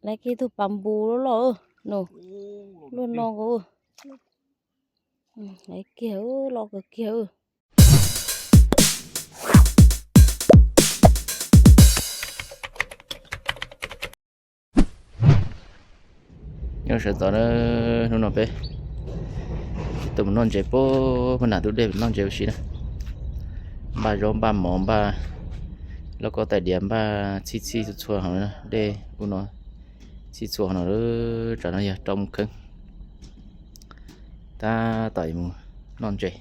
Laiv kiag tug pas npus loj loj, no, luaj no nkaus. Laiv kiag, loj kawg kiag. Nyob sawv ntxov na, hnub no peb tuaj mus noj ntses puag pem nram ntug dej, noj ntses ua si na. Npaj zaub npaj mov npaj lauj kaub tais diav npaj txhij txhij txhua txhua hauv dej ub no, txhij txhua hauv no. Tsam no yog rau mus kheeb, tab tom mus noj ntses.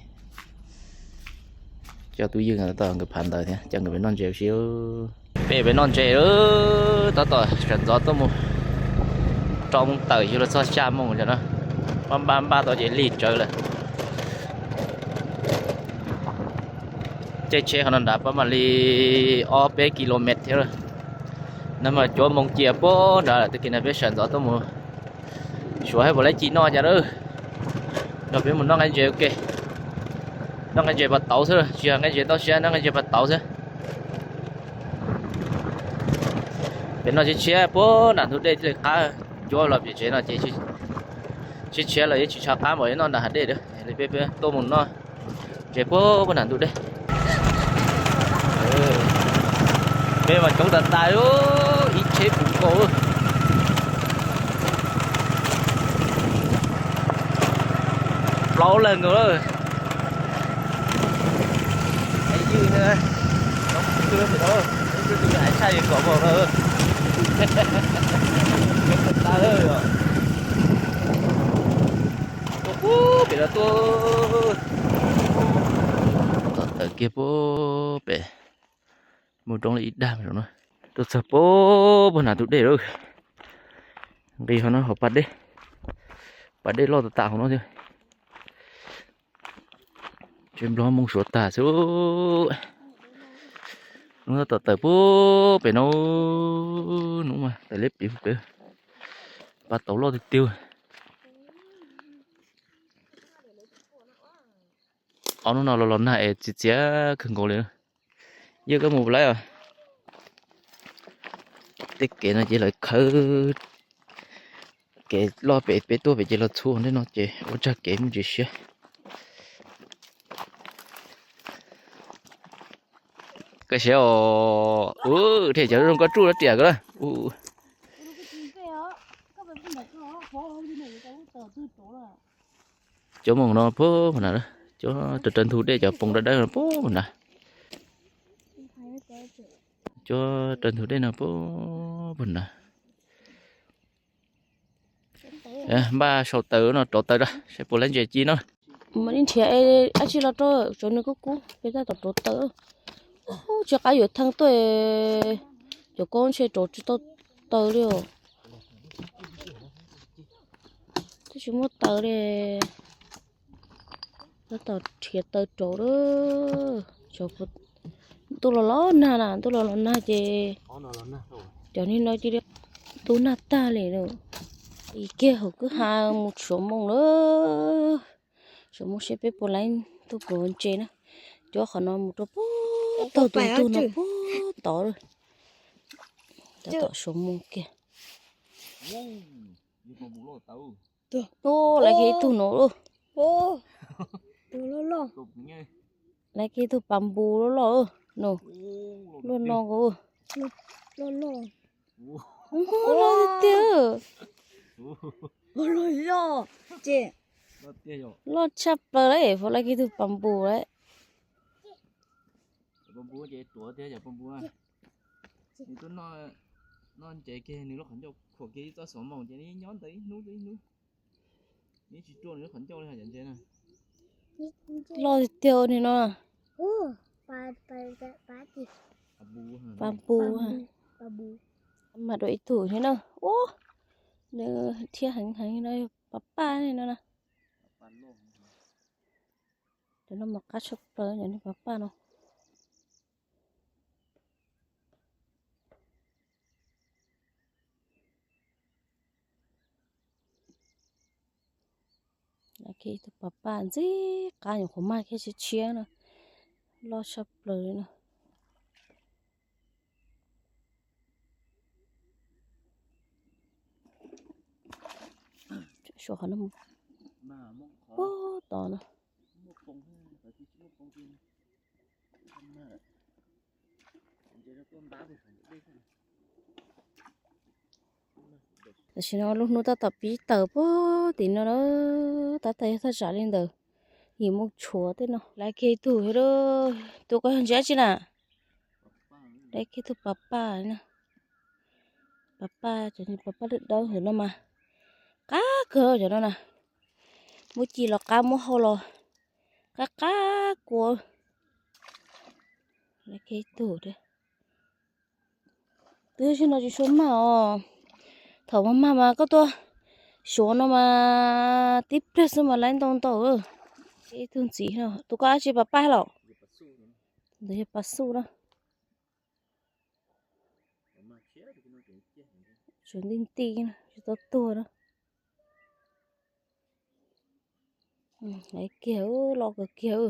Coj tub ywg tab tom nkawd phav ntawv thiab, coj nkawd pem noj ntses ua si. Peb pem noj ntses, tab tom sawv ntxov tuaj mus rau moos tawm yug los txog xya moos no. Npaj npaj npaj tau ces lig tsawv lawm. Caij tsheb qhov no nrad pab mam li ob peb kilomev thiab lawm. No mas cuav moos cia puag nrad lawm, tag kis no peb sawv ntxov tuaj mus suav hais puas laib ci noj cas lawm. No peb mus noj nqaij ntses ua ke. Noj nqaij ntses pas tauv xwb, tsis yog nqaij ntses tauj siab, noj nqaij ntses pas tauv xwb. Pem no tshiab tshiab puag nram ntug dej thiaj li qab, cuav los pem tsev no ces tshiab tshiab los yeej tsis tshua qab npaum noj nram hav dej. Peb tuaj mus noj ntses puag puag nram ntug dej. Peb mas coob tas tas, ib tsheb puv nkaus. Plaub leeg nkaus lawm. Ywg, hais tshaj kom vau na. Coob tas tas. Pem no tuaj, tom tawm kiag puag pem, mus roob li ib dag no. Tuaj txog puag puag nram tus dej lawm. Nqis hauv no hauv pas dej, pas dej loj tas tas hauv no thiab. Tsev nplog moo suav tag xwb. Hnub no tom tawm puag pem no, hnub mas tawm liab pliv pem, pas tauv loj tiag tiag. Ob hnub no los los nag es txias txias kawg nkaus li. Yog koj mus lawm os. Tej kev no ces lawv khawb kev loj pem, peb tuaj pem ces los txhua ntej no ces ua tsag kev muaj ntsis siab. Koj siab os, thiaj cov zoo koj tsuj no riam koj. Cov moos no puag nrad, cov raws raws ntug dej cov poo dawb dawb no puag nrad. Cov raws ntug dej no puag nrad. Npaj sau taws no rauv taws rau saib puas laib ntses ci no. Mam li nrhiav dab tsi los rau tsuav nws kub kub, peb tab tom rauv taws. Tsis qab yuav theej tuaj, cov koob ntshe rauv tsis tau taws li os. Twb tsis muaj taws li. Tab tom nrhiav taws rauv lawm. Ntuj los los nag na, ntuj los los nag ces cov niag no cia li tu nag tag li lawm. Ib kiag hauv kwj ha mus tsuav moo lawm. Tsuav moo seb peb puas laib tuaj puav ntses na. Cov qhov no mus rau puag tog tus ntug no puag tod lawm. Tab tom tsuav moo kiag. Ub, laiv kiag ib tug no lauj. Laiv kiag ib tug pas npus loj loj, no, luaj no nkaus. Loj tiag. Loj tshaj plaws lawm, laiv kiag ib tug pas npus lawm. Nws tuaj noj ntses kiag nws lub qhov ncauj khuam kiag ib txoj xov moos ces nws nyob ntawd ib hnub ib hnub. Nws tsis ruaj nws lub qhov ncauj li hais cov ntses na. Loj tiag tiag nws no. Pas npus. Mas dua ib tug thiab na. Ub, nws thiab heev heev no, pas paj no na. Cov no mas qab tshaj plaws, cov niag pas paj no. Laiv kiag ib tug pas paj ntxim qab, nyuam qhuav mag kiag tshiab tshiab no, loj tshaj plaws li no. Suav qhov no mus puag tod no. Tam sim no lub hnub tab tom pib tawm puag tim no na, tab tom yog thaj tsam li ntawm yim moo tshuav tej no. Laiv kiag ib tug, tus ko yog ntses dab tsi na? Laiv kiag tus pas paj na. Pas paj, cov pas paj dawb dawb ntawm no mas qab kawg cov no na. Muab ci los qab, muab hau los qab qab kua. Laiv kiag ib tug. Twb zaum no tsis tshua mag os. Thaum mag mag mas koj tuaj Suav no mas tib pliag xwb mas laiv ntau ntau. Ib tug ntxiv no, tus ko dab tsi, pas paj los? Ntawd yog pas xuj na. Tsuas nti nti, tsis tau tuag na. Laiv kiag, loj kawg kiag,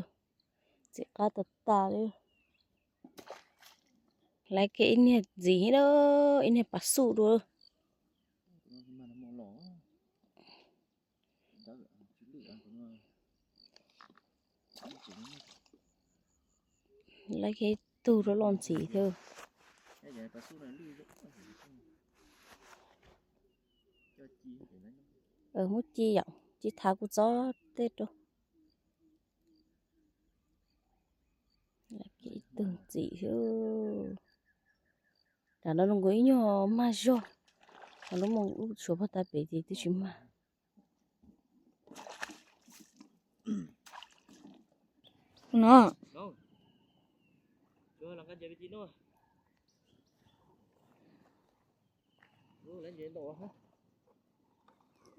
ntxim qab tas tas li. Laiv kiag ib niag ntxiv na, ib niag pas xuj dua. Laiv kiag ib tug rau loj ntxiv thiab. Muab ci yom, ci thav kuv txob tej rau. Laiv kiag ib tug ntxiv thiab. Tam no nkaus ib nyuag mag zog, lub moo ub Suav pag tas pem ces twb tsis mag. No.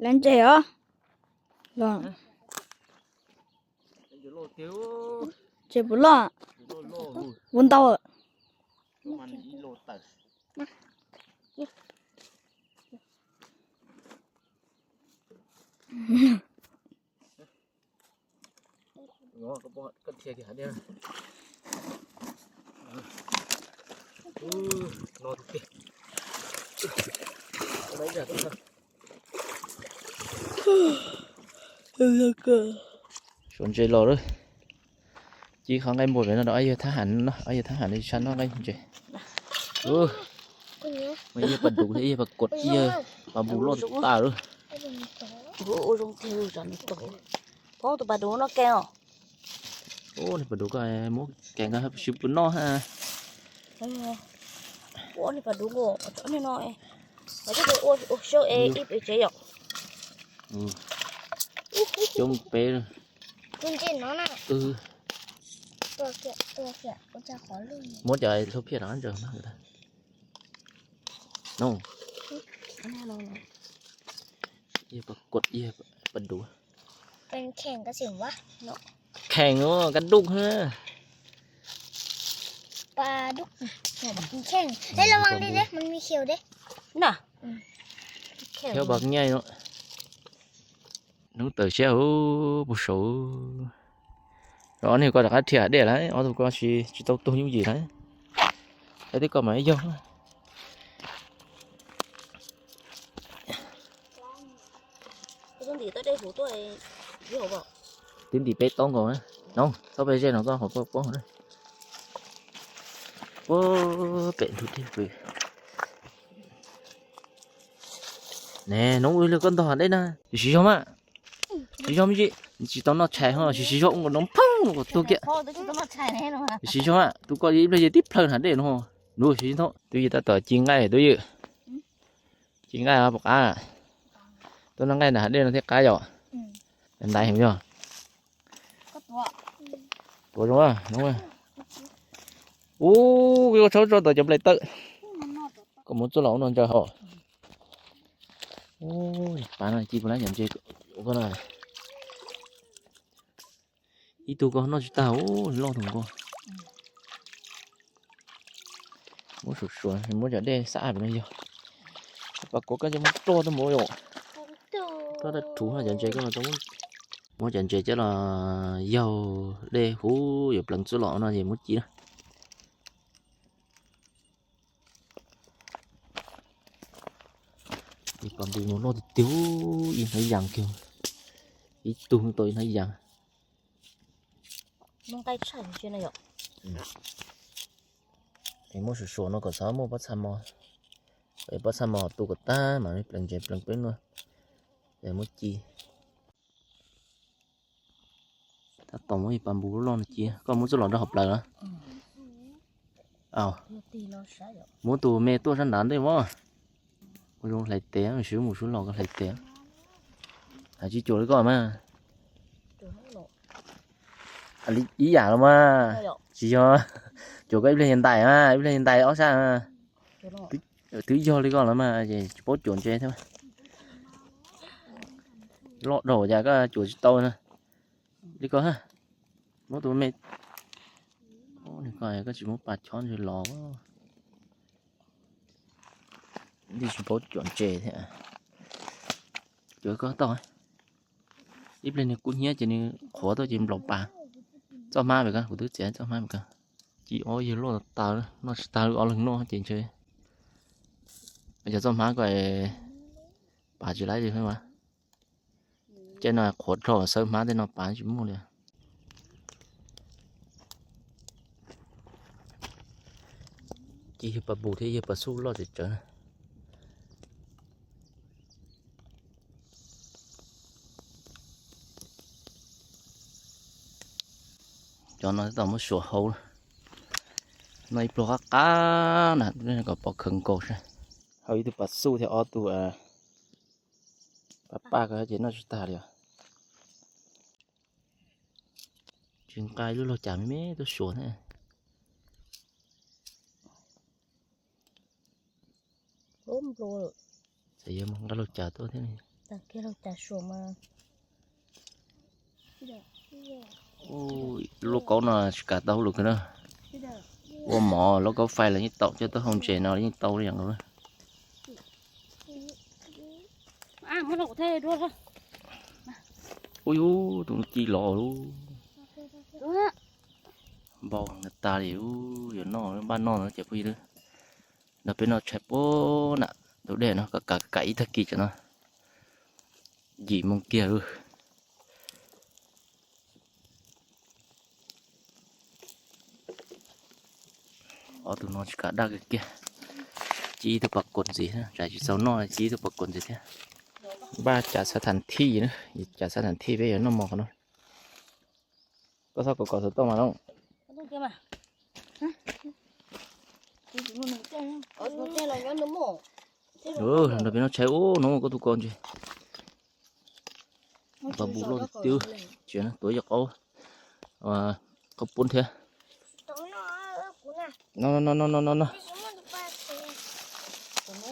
Laiv ntses os. Los. Ntses puas loj? Puas ntau? Suav ntses los lawm. Ci qhov nqaij npua pem no rau ob yawg thab ham no, ob yawg thab ham li sab no nqaij ntses. Ib yawg pas duv thiab ib yawg pas kod, ib yawg pas npus loj tas lawm. Ua zoo tiag, tus pas duv no kev os. Ua niag pas duv ko muab kev nqa sib pw noj ha. Ua niag pas duv nkaus cov niag no, ua ua show es ib pem tsev yom. Coob peb. Muab cov hlua phiaj no ntsaws no. No. Ib pas kod ib pas duv. Kheem, kab dub ha. Kheem, es los vas li deb, mas mi khiaus deb. Khiaus pas nyaij no. Hnub tawm siab puag saud. Ob niag ko rov qab dhia dej lawm, ob tug ko tsis tau tuag yooj yim lawm. Tab sis ko mas yog. Twb ntim peb taub nkaus na. No, txhob peb zej no, txhob qhov koj pob na. Puag pem ntug dej pw. Ne, hnub ib lwg koj ntog dej na, siv zog mas. Siv zog me ntsis, tsis tau noj tshais ho, siv siv zog ua nkaus no phooj no kom tuag kiag. Siv zog mas, tus ko ib pliag ces tib plhaw hnav dej no. Nub siv zog, twb yog tab tom ci nqaij twb ywm. Ci nqaij puas qab? Tuaj noj nqaij nram hav dej no thiaj qab yom. Ntaiv heev yog. Tuav zoo. Ub, koj tshab tso tawm cov nplais tawm. Koj muab txuj lom ua no ntsaws hauv. Ub, pab no ci puas lab cov ntses ua koj no. Ib tug ko noj tsis tag, loj tus ko. Muab suav suav, muab cov dej xab pem no yog. Pas kuav koj coj muab roj tuaj mus yom. Roj dej rhuv cov ntses ko, muab cov ntses coj los yaug dej huv yuav pleev txuj lom no ces muab ci na. Pas npus no loj tiag tiag, ib hnab yas kiag, ib tug tau ib hnab yas. Es muab suav suav no kom txhob muaj pob txha mos, pob txha mos tu kom tag mas plees ntses plees peb no, es muab ci. Tab tom muab ib pas npus loj loj no ci, koj muab txuj lom rau hauv plawv los? Muab tus me tuaj sab nrad ntej mas. Ua zoo hlais tes, swv mus swv los koj hlais tes. Hais tsis cuam li koj mas. Ib yam los mas. Tsis yog, cuam koj ib pliag yas ntais mas, ib pliag yas ntais ob sab mas. Twb yog li koj los mas es tsis paub cuam ntses thiab. Loj dhau cas koj cuam tsis tau na. Li koj, muab tus me, koj tsis muab pas chob ntses los. Tsis paub cuam ntses thiab. Cuam koj tau. Ib pliag nws kub hnyiab ces nws qhuav tuaj ces nplaum pas. Txoj hmab pem ko, kuv twb txiav txoj hmab pem ko. Ci ob yawg loj tas, noj tsis tag li ob leeg noj ces ntshe. Cov txoj hmab ko pas tsis laib li mas. Caij no qhuav dhau, xawb hmab tej no pas tsis muaj li. Ci yawg pas npus thiab yawg pas xuj loj tsawv tsawv. Cov no tab tom muab suav hau. Noj ib pluag qab qab na, kom pov khawv nkaus saib. Hau ib tug pas xuj thiab ob tug pas paj ko ces noj tsis tag li os. Tsis nqa ib lub laug cas me me tuaj suav thiab. Txawm yog mus nqa laug cas tuaj thiab. Lub kaub no tsis kav tau hauj lwm kiag na. Ua mov lub kaub fais los yeej tau, coj tuaj hau ntses no yeej tau li yam nkaus. Ua yus tus ci los lub npau tas li, yuav noj npaj noj no ces phooj ywg. Nrog peb noj tshais puag nram tus dej no, kav kav ib tag kis tso no. Yim moo kiag lawm. Ob tug no tsis kav daj kiag kiag. Ci ib tug pas kaus ntxiv, tsam tsis txaus noj ci ib tug pas kaus ntxiv thiab. Npaj cav xav tham thij na, cav xav tham thij peb yuav noj mov qhov no. Koj txhob kom kom xov tooj mas no. Nrog peb noj tshais ub, no muaj koj tus ko ntsis. Pas npus loj tiag tiag, tsis tuav yog qaub, qaub poob thiab. No no no no no no.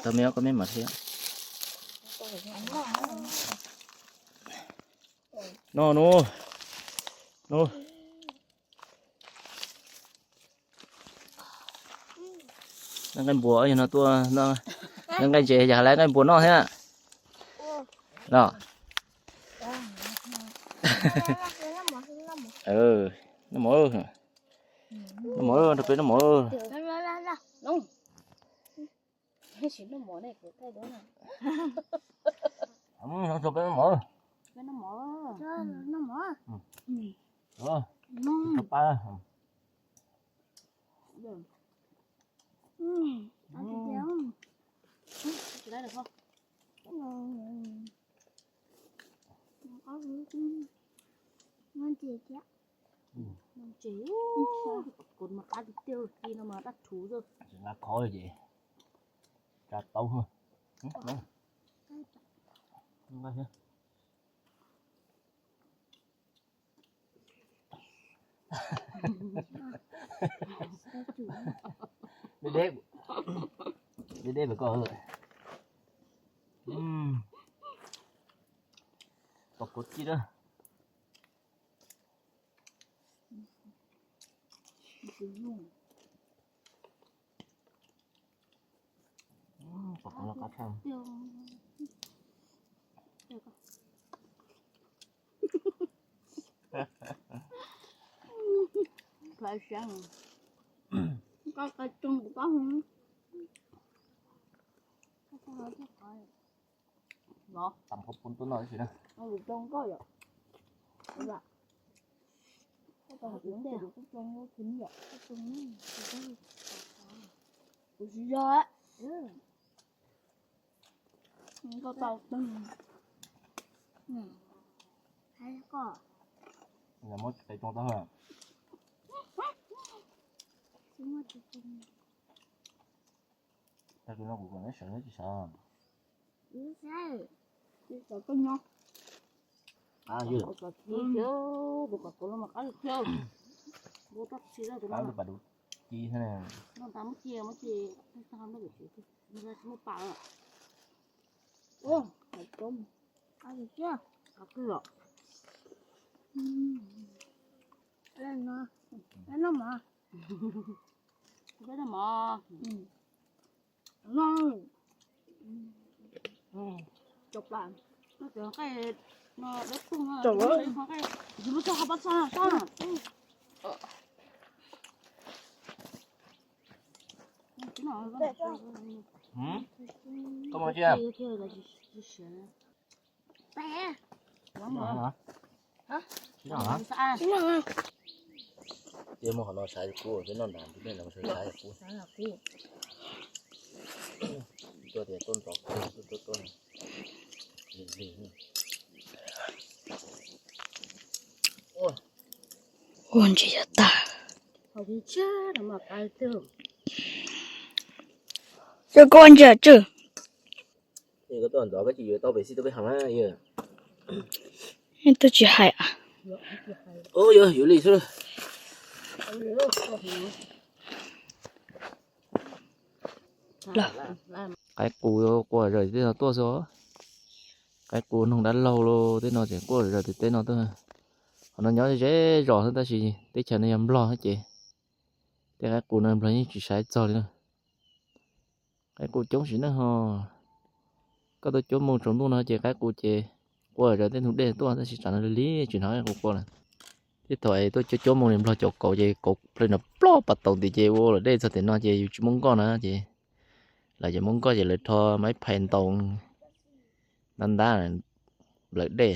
Tau me ob koj me mas thiab. No no no. Nqaij npuas yog no tuaj, nqaij ntses yog hlais nqaij npuas noj thiab. No. Noj mov, noj mov, nrog peb noj mov. Peb noj mov. Ntses, kuv mas qab tiag tiag, ci no mas dab rhuv xwb. Nqa khov ces tsa tau. Deb deb, deb deb pem ko. Pom kuv tij na. Pom kuv no qab tshaj. Koj qab tsoog kuv qab. Tam qhov pun tuaj noj ib si na. Kuv tsis yog. Koj tau. Muab qe tsoo tau. Tag kis no kuv kom neb sawv neb tsis sawv. Tsis sawv koj nyob. Qab ywg. Qab ywg pas dub ci thiab. Koj mus tsis? Ces mus qhov no saib kuv, peb noj nram tus dej no saib kuv. Tuaj tias tuaj nrov kawg, tuaj tuaj tuaj. Ua ntsis yog tag. Coj koj ntsia tsw. Koj tuaj ntxov koj tsis yuav tau pem xij tuaj peb heev na. Twb tsis hais. Yog yuav li xwb. Qaib qus quaj zawm tej no tuaj xwb. Qaib qus noog dab laug los tej no tseem quaj zawm tej no tuaj. Qhov no nyob ze zos xwb tab sis teb chaws no yog Nplog ces tej qaib qus no Nplog yeej tsis saib txog li na. Qaib qus coob sim neej ho. Koj tuaj cuab mus tsaus ntuj no ces qaib qus ces quaj zawm tej ntug dej tuaj tab sis tsam no lig lig tsis hnov qaib qus quaj lawm. Thiab thaum tuaj cuab cuab mus li Nplog cov kauv ces kauv plawg no ploj pas taus nti ces ua lawm dej txog tiam no ces yus tsis muaj nkoj na ces lawv cov muaj nkoj ces lawv rho maib phais ntaus ntab ntab lawm dej.